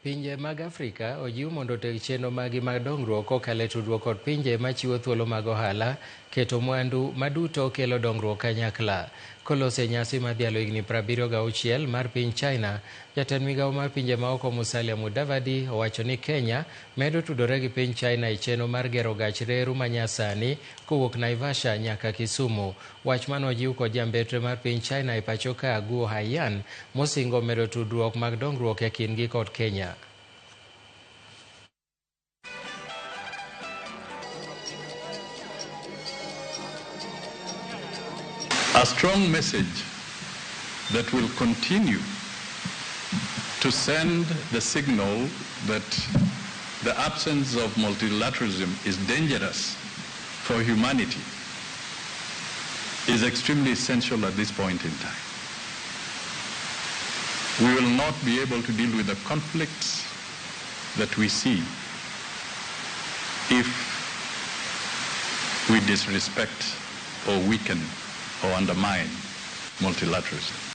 Pinje mag Afrika ojiw mondo oteg chenro maggi mag dongruok kokalo e tudruok kod pinje machiwo thuolo mag ohala, keto mwandu maduto kelo dongruok kanyakla. Koloso e nyasi mar dhialo higni 76 mar piny China, jatend migawo mar pinje maoko Musalia Mudavadi owacho ni Kenya medo tudore gi piny China e chenro mar gero gach reru manyasani kowuok Naivasha nyaka Kisumu. Wach mano ojiw kod jambetre mar piny China e pacho ka Guo Haiyan mosingo medo tudruok mag dongruok e kindgi kod Kenya. A strong message that will continue to send the signal that the absence of multilateralism is dangerous for humanity is extremely essential at this point in time. We will not be able to deal with the conflicts that we see if we disrespect or weaken or undermine multilateralism.